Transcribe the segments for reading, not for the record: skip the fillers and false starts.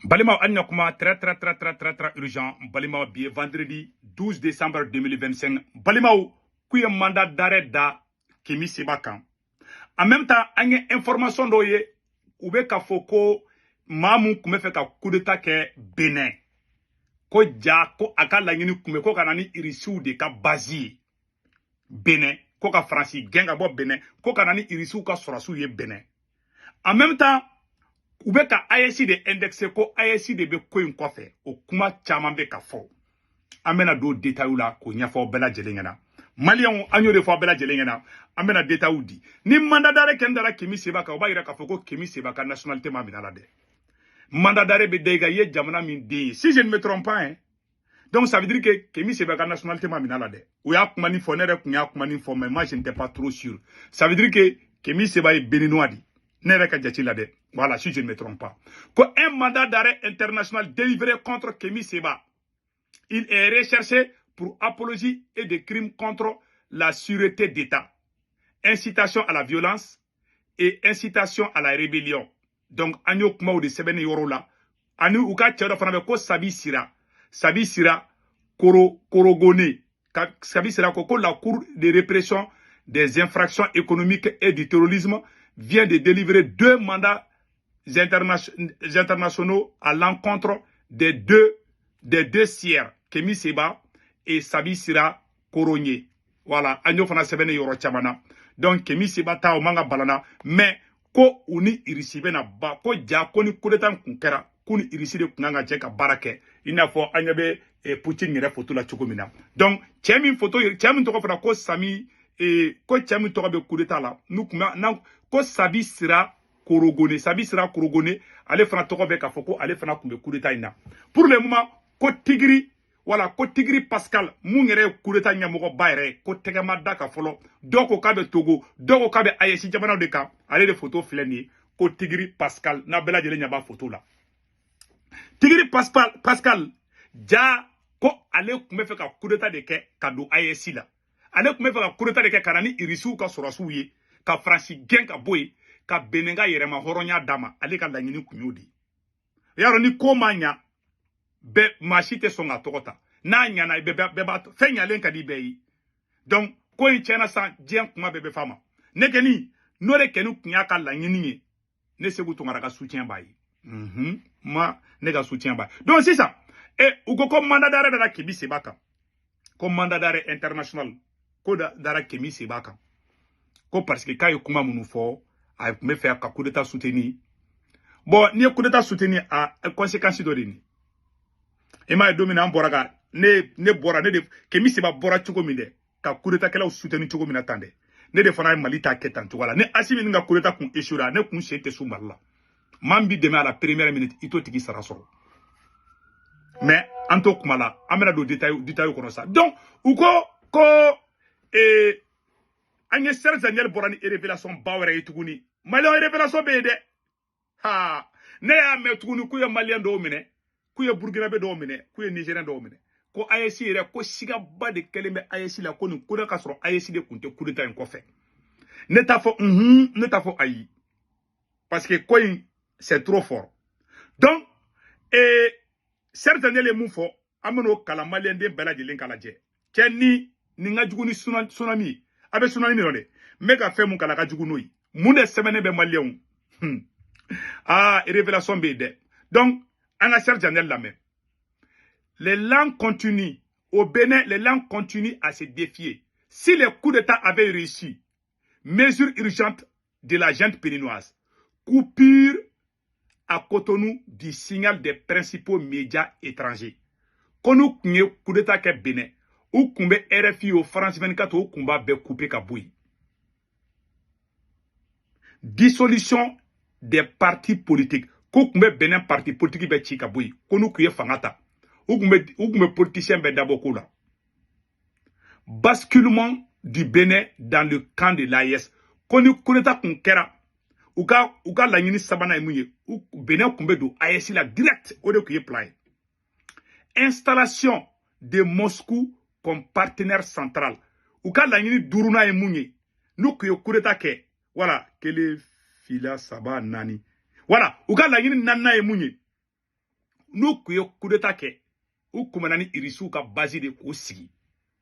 Balimaw, an ɲakuma, très très très très très très urgent. Balimaw, bi ye vendredi 12 décembre 2025. Balimaw, k'u ye mandat d'arrêt da Kemi Seba kan. En même temps, an ye information dɔw ye, u bɛ k'a fɔ ko maa mun tun bɛ fɛ ka coup d'état kɛ Benin, ko ja ko a ka laɲini tun bɛ ko ka na ni Irisiw de ka base ye Benin, ko ka Faransi gɛn ka bɔ Benin, ko ka na ni Irisiw ka sɔrɔsiw ye Benin. En même temps, u bɛ ka AES de indexé, ko AES de bɛ ko in kɔfɛ. O kuma caman bɛ ka fɔ. An bɛna don détail la k'o ɲɛfɔ bɛɛ lajɛlen ɲɛna. Maliyɛnw, an y'o de fɔ bɛɛ lajɛlen ɲɛna, an bɛna détail di. Ni mandat d'arrêt kɛni dara Kemi Seba kan, o b'a yira k'a fɔ ko Kemi Seba ka nationalité ma minɛ a la dɛ. Mandat d'arrêt bɛ da i kan, i ye jamana min den ye, si je ne me trompe pas, hein. Donc ça veut dire que Kemi Seba ka nationalité ma minɛ a la dɛ. U y'a kuma ni fɔ, ne yɛrɛ tun y'a kuma ni fɔ, mais moi je n'étais pas trop sûr. Ça veut dire que Kemi Seba ye béninois de, ne yɛrɛ ka jate la dɛ. Voilà, si je ne me trompe pas. Ko un mandat d'arrêt international délivré contre Kemi Seba. Il est recherché pour apologie et des crimes contre la sûreté d'État, incitation à la violence et incitation à la rébellion. Donc an y'o kumaw de sɛbɛnni yɔrɔ la. Ani u ka cɛ dɔ fana bɛ ko Sabi Sira, Sabi Sira Koro Korogone. Ka Sabi Sira ko la Cour de répression des infractions économiques et du terrorisme vient de délivrer deux mandats internationaux à l'encontre des deux sieurs, Kemi Seba et Sabi Sira Koronye. Voilà, an y'o fana sɛbɛnni yɔrɔ caman na. Donc Kemi Seba ta, o man ka balana, mais ko u ni Irisi bɛna ba ko ja, ko ni coup d'état kun kɛra, ko ni Irisi de kun kan ka jɛ ka baara kɛ, i n'a fɔ an ɲɛ bɛ Poutine yɛrɛ photo la cogo min na. Donc cɛ min photo, cɛ min tɔgɔ fɔra ko Sami, ko cɛ min tɔgɔ bɛ coup d'état la, n'u kun bɛ n'a ko Sabi Sira Korogone, Sabi Sira Korogone, ale fana tɔgɔ bɛ k'a fɔ ko ale fana tun bɛ coup d'état in na. Pour le moment, ko Tigiri, wala ko Tigiri Pascal, mun yɛrɛ ye coup d'état ɲɛmɔgɔba yɛrɛ ye, ko tɛgɛ ma da ka fɔlɔ. Dɔw ko k'a bɛ Togo, dɔw ko k'a bɛ AES jamanaw de kan. Ale de photo filɛ nin ye, ko Tigiri Pascal, n'a bɛɛ lajɛlen ɲɛ b'a photo la. Tigiri Pascal, Pascal ja, ko ale tun bɛ fɛ ka coup d'état de kɛ ka don AES la. Ale tun bɛ fɛ ka coup d'état de kɛ ka na ni Irisiw ka sɔrɔsiw ye, ka Faransi gɛn ka bɔ yen, ka Benin ka yɛrɛma hɔrɔnya d'a ma. Ale ka laɲini kun y'o de ye. Yarɔ, ni ko ma ɲa bɛɛ, maa si tɛ sɔn ka tɔgɔ ta. N'a ɲana, bɛɛ bɛɛ b'a fɛn ɲalen ka di bɛɛ ye. Donc ko in tiɲɛna sisan, diɲɛ kuma bɛɛ bɛ f'a ma. Ne kɔni, n'o de kɛni kun y'a ka laɲini ye, ne Segu Tunkara ka soutien b'a ye. Ma ne ka soutien b'a ye. Donc sisan u ko ko mandat d'arrêt dara Kemi Seba kan, ko mandat d'arrêt international ko dara Kemi Seba kan, ko parce que k'a ye kuma minnu fɔ, a tun bɛ fɛ ka coup d'état soutenir. Bon, n'i ye coup d'état soutenir, a conséquence dɔ de nin. I m'a ye, don min na an bɔra ka ne bɔra, ne de Kemi Seba bɔra cogo min dɛ, ka coup d'état kɛlaw soutenir cogo min na tan dɛ, ne de fana ye Mali ta kɛ tan cogo la. Ni Asimi ni ka coup d'état kun échoué, ne kun sen tɛ su Mali la. Maa min b'i dɛmɛ à la première minute, i t'o tigi sara sɔrɔ. Mais an t'o kuma la, an bɛna don détail kɔnɔ sa. Donc u ko ko an ye Serge Daniel bɔra ni révélation ba wɛrɛ ye tuguni. Maliyɛn, révélation bɛ yen dɛ. Ha, ne y'a mɛn tuguni k'u ye Maliyɛn dɔw minɛ, k'u ye Burkinabé dɔw minɛ, k'u ye Nigérien dɔw minɛ, ko AES yɛrɛ, ko sigaba de kɛlen bɛ AES la, ko nin ko ka sɔrɔ AES de tun tɛ coup d'état in kɔfɛ. Ne t'a fɔ unhun, ne t'a fɔ ayi, parce que ko in, c'est trop fort. Donc Serge Daniel ye mun fɔ, an bɛn'o kalan maliyɛnden bɛɛ lajɛlen ka lajɛ. Cɛ, ni nin ka jugu ni tsunami ye, a bɛ tsunami min dɔn dɛ, n bɛ ka fɛn mun kalan, a ka jugu n'o ye. Mun de sɛbɛnnen bɛ, maliyɛnw? Ah, révélation bɛ yen dɛ. Donc an ka Serge Daniel lamɛn. Les langues continuent au Bénin, les langues continuent à se défier. Si le coup d'État avait réussi, mesure urgente de la junte béninoise, coupure à Cotonou du signal des principaux médias étrangers. Ko n'u tun ye coup d'État kɛ Bénin, u tun bɛ RFI o, France 24 o, tun b'a bɛɛ couper ka bɔ yen. Dissolution des partis politiques, k'u tun bɛ Bénin parti politique bɛɛ ci ka bɔ yen. Ko n'u tun ye fanga ta, u tun bɛ politicien bɛɛ dabɔ ko la. Basculement du Bénin dans le camp de l'AES, ko ni coup d'État kun kɛra, u ka laɲini sabanan ye mun ye? Bénin tun bɛ don AES la direct, o de tun ye plan ye. Installation de Moscou comme partenaire central, u ka laɲini duurunan ye mun ye n'u tun ye coup d'état kɛ? Voilà, kelen, fila, saba, naani. Voilà, u ka laɲini naaninan ye mun ye? N'u kun ye coup d'état kɛ, u kun bɛ na ni Irisiw ka base de k'u sigi.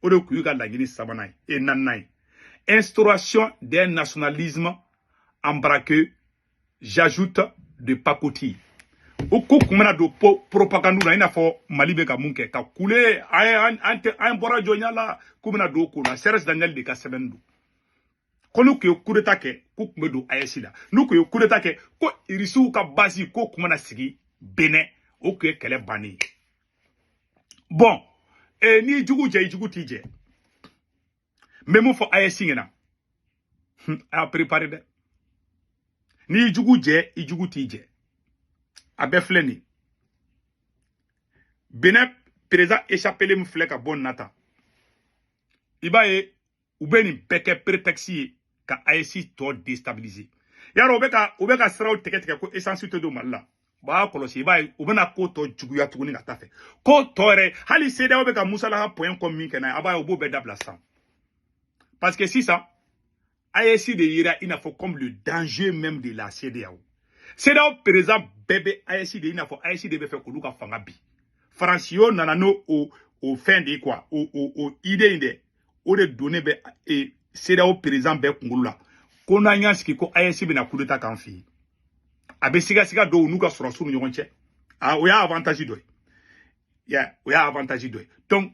O de kun y'u ka laɲini sabanan ye et naaninan ye, instauration d'un nationalisme embraqué, j'ajoute de pacotille. U ko kun bɛna don propagande la, i n'a fɔ Mali bɛ ka mun kɛ ka kule, an an tɛ an bɔra jɔnya la, k'u bɛna don o ko la. Serge Daniel de ka sɛbɛnni don ko n'u kun ye coup d'état kɛ, k'u kun bɛ don AES la. N'u kun ye coup d'état kɛ, ko Irisiw ka base ko kun bɛna sigi Benin, o kun ye kɛlɛ bannen ye. Bon, n'i jugu jɛ, i jugu t'i jɛ. N bɛ mun fɔ AES ɲɛna? A y'a préparé dɛ. N'i jugu jɛ, i jugu t'i jɛ. A bɛɛ filɛ nin ye. Benin président échappé min filɛ ka bɔ nin na tan, i b'a ye, u bɛ nin bɛɛ kɛ prétexte ye ka AES tɔ déstabiliser. Yarɔ, u bɛ ka siraw tigɛ tigɛ ko essence tɛ don Mali la. U b'a kɔlɔsi, i b'a ye, u bɛna ko tɔ juguya tuguni ka taa fɛ. Ko tɔ yɛrɛ, hali CEDEAO bɛ ka Musalaha point kɔ min kɛ n'a ye, a b'a ye, u b'o bɛɛ dabila sisan, parce que sisan AES de yera i n'a fɔ comme le danger même de la CEDEAO. CEDEAO président bɛɛ bɛ AES de, i n'a fɔ AES de bɛ fɛ k'olu ka fanga bi. Faransi y'o nana n'o o fɛn de ye quoi, o idée in dɛ, o de donnen bɛ CEDEAO président bɛɛ kunkolo la ko n'an y'an sigi ko AES bɛna coup d'état k'an fɛ yen. A bɛ sigasiga dɔw n'u ka sɔrɔsiw ni ɲɔgɔn cɛ. Ah, o y'a avantage dɔ ye ya, o y'a avantage dɔ ye. Donc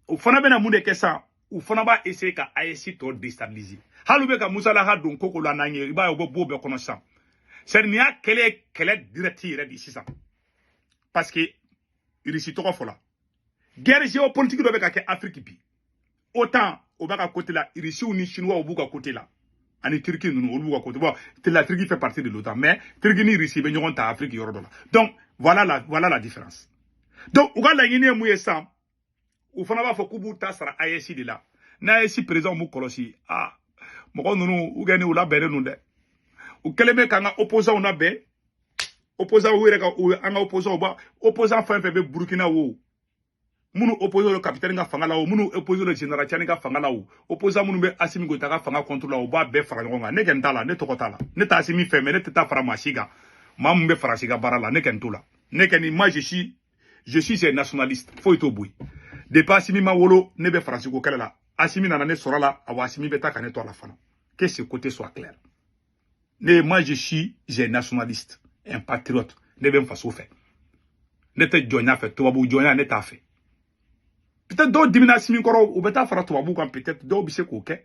o fana bɛna mun de kɛ sisan? U fana b'a essayer ka AES tɔ déstabiliser. Hali u bɛ ka Musalaha don koko la n'an ye, i b'a ye, u bɛ b'o bɛɛ kɔnɔ sisan. C'est nin y'a kɛlɛ ye, kɛlɛ direct yɛrɛ de sisan, parce que Irisi tɔgɔ fɔla. Guerre géopolitique dɔ bɛ ka kɛ Afrique bi. OTAN, o b'a ka côté la, Irisiw ni Chinois b'u ka côté la, ani Turquie ninnu, olu b'u ka côté. Bon, la Turquie fait partie de l'OTAN, mais Turquie ni Russie bɛ ɲɔgɔn ta Afrique yɔrɔ dɔ la. Donc voilà la différence. Donc u ka laɲini ye mun ye sisan? U fana b'a fɔ k'u b'u ta sara AES de la. N'a AES président m'u kɔlɔsi, ah, mɔgɔ ninnu u kɛ ni u labɛnnen don dɛ. U kɛlen bɛ k'an ka opposants labɛn. Opposants, u yɛrɛ ka an ka opposants ba, opposant fɛn fɛn bɛ Burukina wo, minnu opposé le capitaine ka fanga la o, minnu opposé le général Tiani ka fanga la o, opposant minnu bɛ Assimi Goïta ka fanga contre la, o b'a bɛɛ fara ɲɔgɔn kan. Ne kɔni t'a la, ne tɔgɔ t'a la, ne t'a Assimi fɛ, mais ne tɛ taa fara maa si kan, maa min bɛ Faransi ka baara la, ne kɔni t'o la. Ne kɔni, moi, je suis un nationaliste, foyi t'o bɔ yen. Depuis Assimi ma wolo, ne bɛ Faransi ko kɛlɛ la. Assimi nana ne sɔrɔ la, awɔ, Assimi bɛ taa ka ne to a la fana. Que ce côté soit clair. Ne, moi, je suis un nationaliste, un patriote. Ne bɛ n faso fɛ, ne tɛ jɔnya fɛ, tubabu jɔnya ne t'a fɛ. Peut-être dɔw dimina Assimi kɔrɔ, u bɛ taa fara tubabu kan, peut-être dɔw bɛ se k'o kɛ.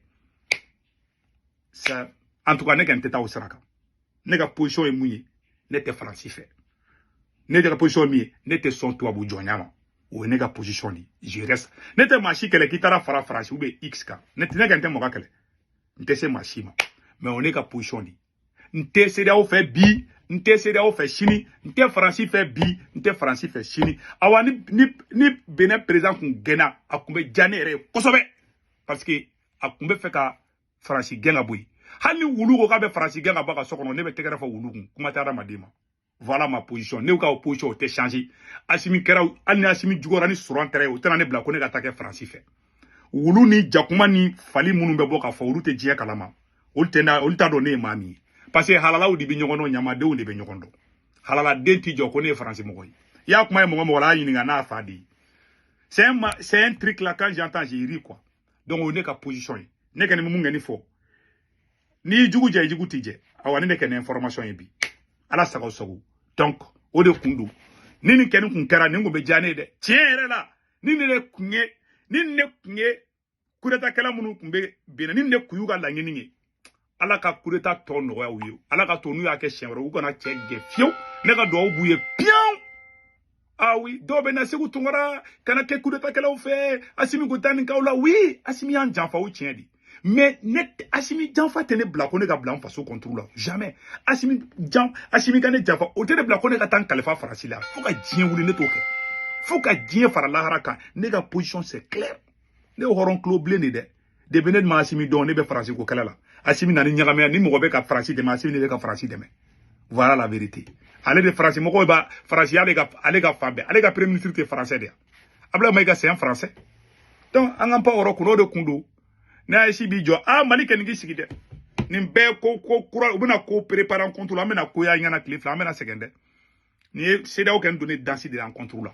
Ça, en tout cas, ne kɔni tɛ taa o sira kan. Ne ka position ye mun ye? Ne tɛ Faransi fɛ. Ne ka position ye min ye, ne tɛ sɔn tubabu jɔnya ma. O ye ne ka position de ye. Je reste, ne tɛ maa si kɛlɛ k'i taara fara Faransi ou bien X kan. Ne tɛ, ne kɔni tɛ mɔgɔ kɛlɛ, n tɛ se maa si ma, mais o ne ka position de ye. N tɛ CEDEAO fɛ bi, n tɛ CEDEAO fɛ sini, n tɛ Faransi fɛ bi, n tɛ Faransi fɛ sini. Awa, ni Benin président kun gɛnna, a kun bɛ diya ne yɛrɛ ye kosɛbɛ, parce que a kun bɛ fɛ ka Faransi gɛn ka bɔ yen. Hali ni wulu ko k'a bɛ Faransi gɛn ka bɔ a ka so kɔnɔ, ne bɛ tɛgɛrɛ fɔ wulu kun, kuma tɛ adamaden ma. Voilà ma position. Ne ka position, o tɛ changer. Asimi kɛra, hali ni Asimi juguyara ni sɔrɔ tɛrɛ ye, o tɛna ne bila ko ne ka taa kɛ Faransi fɛ. Wulu ni jakuma ni fali minnu bɛ bɔ k'a fɔ, olu tɛ diɲɛ kalama, olu tɛ na, olu t'a dɔn ne ye maa min ye, parce que halalaw de bɛ ɲɔgɔn dɔn, ɲamadenw de bɛ ɲɔgɔn dɔn. Halaladen t'i jɔ ko ne ye Faransi mɔgɔ ye. I y'a kuma ye mɔgɔ mɔgɔ la, a y'a ɲininka n'a fa de ye. C'est un truc là, quand j'entends, j'ai ri quoi. Donc o ye ne ka position ye. Ne kɔni bɛ mun kɛ ni fɔ, n'i y'i jugu jɛ, i jugu t'i jɛ. Awa, ne de kɛ ni information ye bi, Ala sago sago. Donc o de kun don. Ni nin kɛni kun kɛra, nin kun bɛ diya ne ye dɛ, tiɲɛ yɛrɛ la. Ni ne de kun ye, ni ne kun ye coup d'état kɛla minnu kun bɛ Benin, ni ne kun y'u ka laɲini ye, Ala ka coup d'état tɔ nɔgɔya u ye, Ala ka to n'u y'a kɛ siɲɛ wɛrɛ, u kana cɛ gɛn fiyewu. Ne ka duwawu b'u ye piyan. Ah oui, dɔw bɛ na Segu Tunkara kana kɛ coup d'état kɛlaw fɛ, Asimi ko taa nin k'aw la. Oui, Asimi y'an janfa, o tiɲɛ de, mais ne, Asimi janfa tɛ ne bila ko ne ka bila n faso contre la. Jamais. Asimi jan, Asimi ka ne janfa, o tɛ ne bila ko ne ka taa n kalifa Faransi la. Fo ka diɲɛ wuli, ne t'o kɛ, fo ka diɲɛ fara lahara kan. Ne ka position, c'est clair. Ne ye hɔrɔn tulo bilen de dɛ. Depuis ne ma Asimi dɔn, ne bɛ Faransi ko kɛlɛ la. Asimi nana ni ɲagamiya ni mɔgɔ bɛ ka Faransi dɛmɛ, Asimi de bɛ ka Faransi dɛmɛ. Voilà la vérité. Ale de Faransi mɔgɔw b'a Faransi, ale ka fan bɛɛ, ale ka premier ministre tɛ français de ya? Abdoulaye Maïga, c'est un Français. Donc an k'an pan o yɔrɔ kun, o de kun don. N'a ye si b'i jɔ, ah, Mali kɛ nin k'i sigi dɛ. Nin bɛɛ ko ko kura, u bɛna ko préparer an contre la, an bɛna ko y'a ɲɛna tile 2, an bɛna sɛgɛn dɛ. Nin ye CEDEAO kɛ n donnen dansi de la an contre la.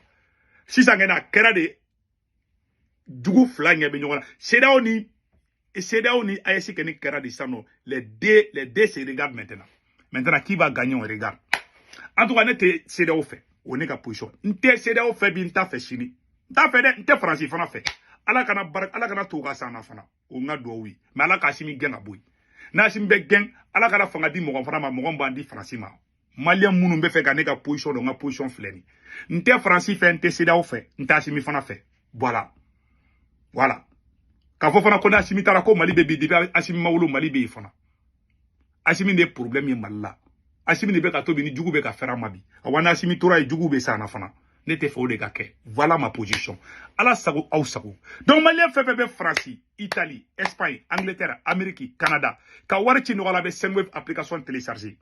Sisan kɛ a kɛra de jugu fila ɲɛ bɛ ɲɔgɔn na. CEDEAO ni AES kɛ ni kɛra de sisan nɔ, les deux se regardent maintenant. Maintenant, qui va gagner, on regarde. En tout cas, ne tɛ CEDEAO fɛ, o ne ka position. N tɛ CEDEAO fɛ bi, n t'a fɛ sini. N t'a fɛ dɛ, n tɛ Faransi fana fɛ. Ala kana barika, Ala kana to ka san na fana. O n ka duwawu ye. Mais Ala k'Asimi gɛn ka bɔ yen. N'Asimi bɛ gɛn, Ala kana fanga di mɔgɔ fana ma, mɔgɔ min b'an di Faransi ma. Malien minnu bɛ fɛ ka ne ka position dɔn, n ka position filɛ nin. N tɛ Faransi fɛ, n tɛ CEDEAO fɛ, n tɛ Asimi fana fɛ. Voilà. Voilà. K'a fɔ fana ko n'Asimi taara ko Mali bɛ bi, depuis Asimi ma wolo Mali bɛ yen fana. Asimi de ye problème ye Mali la. Asimi de bɛ ka to bi ni jugu bɛ ka fɛrɛ a ma bi. Awa n'Asimi tora yen, jugu bɛ sa na fana. Ne tɛ fɛ o de ka kɛ. Voilà ma position. Ala sago aw sago. Donc malien fɛn fɛn bɛ Faransi, Italie, Espagne, Angleterre, Amérique, Canada, ka wari ci nɔgɔ la, bɛ Sendwave application télécharger.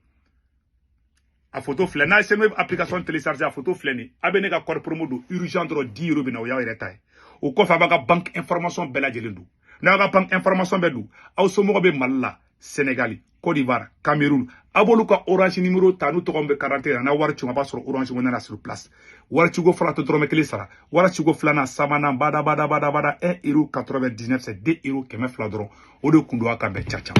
A photo filɛ. N'a ye Sendwave application télécharger, a photo filɛ nin. A bɛ ne ka code promo don urgent dɔrɔn, 10 euros bɛ na, o y'aw yɛrɛ ta ye. O kɔfɛ, a b'a ka banque information bɛɛ lajɛlen don. N'a ka banque information bɛɛ don, aw somɔgɔw bɛ Mali la, Sénégal, Côte d'Ivoire, Cameroun, a b'olu ka Orange numéro ta n'u tɔgɔ bɛ carte la, n'a wari ci, a b'a sɔrɔ Orange Money na sur place. Wari ciko fɔlɔ tɛ dɔrɔmɛ kelen sara. Wari ciko filanan, sabanan, bada bada bada bada, 1 euro 99, c'est 2 euros 200 dɔrɔn. O de kun don. A kan bɛn, ca ca.